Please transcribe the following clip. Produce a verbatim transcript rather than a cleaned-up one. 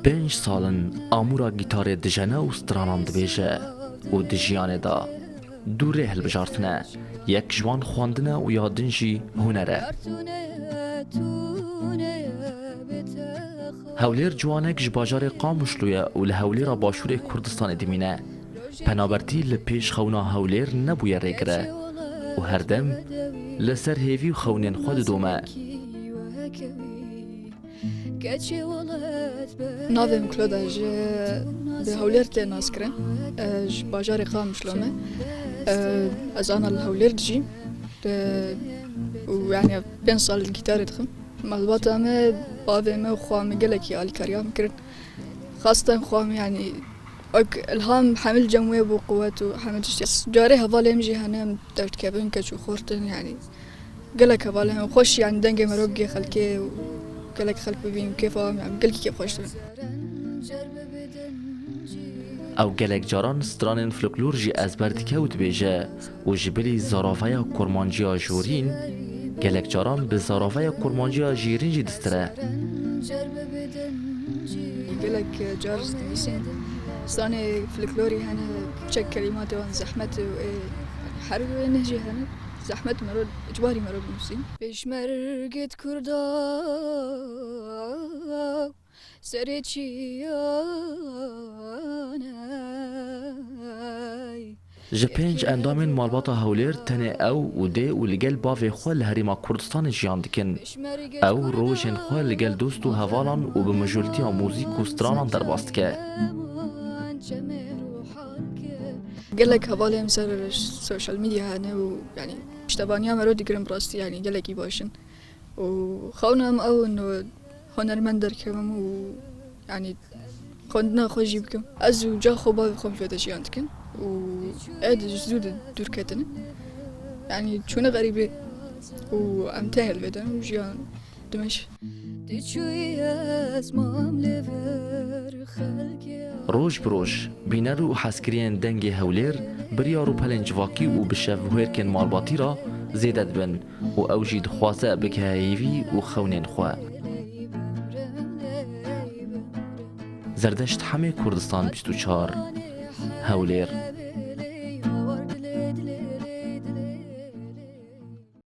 Pênc sal in amûra gîtarê dijene û stranan dibêje û di jiyanê de du rê hilbijartine. Yek ji wan xwendin e û ya din jî huner e. Hewlêr ciwanek ji bajarê Qamişlo ye û li Hewlêra Başûrê Kurdistanê dimîne. Penabertî li pêş xewna Hewlêr nebûye rêgire û herdem li ser hêvî û xewnên xwe didome. Navê min Kloda, ji bi Hewlêr tê naskirin. E, ji bajarê Qamişlo me. E, ez ana li Hewlêr dijîm. E, û yani pênc sal gîtarê dixim. Malbata me, bavê me û xwa me gelekî alîkariya min kirin. Xastan xwa me yani wek ilham hemil cem wê bû, quwet û hemil tiştî. Carê hevalê min jî hene, em derdikevin, keç û xort in yani. Gelek hevalê me xweş, yani dengê me re bigê xelkê û gelek xelk bibîn û kêfa em, yani gelkî kêfxweş dibin. Ew gelek caran stranên folklor jî ezber dike û dibêje û ji bilî zaraveya kurmanciya jorîn, gelek caran bi zaraveya kurmanciya jêrîn jî distire. Gelek car dinivîsîn stranê folklorî hene, çek kelîmatê wan zehmet û ê her wê ne jî hene. Zehmet mero, icbarî mero binivîsîn. Pêşmergê Kurda serê çiyan ey. Ji pênc endamên malbata Hewlêr tenê ew û dê û li gel bavê xwe li Herêma Kurdistanê jiyan dikin. Ew rojên xwe li gel dost û hevalan û bi mijûltiya muzîk û stranan derbas dike. Gelek hevalê em ser social media hene û yani piştevaniya mero digirin, bi rastî yani gelekî baş in. Û xewna min ew in, û hunermend derkevim û yani xwendina xwe jî bikim. Ez û ca xwe bavê xwe vê de jiyan dikin û ê di zû de dûr ketine. Yani çûne xerîbê û em tenê li vê de û jiyan dimeş. Diçûyî ez mam li vir xelkê. Roj bi roj, bîner û hezkiriyên dengê Hewlêr bi riyar û pelên civakî û bi şevhêrkên malbatî re zêde dibin û ew jî dixwaze bigihe hêvî û xewnên xwe. Zerdeşt Hemê, Kurdistan bîst û çar, Hewlêr.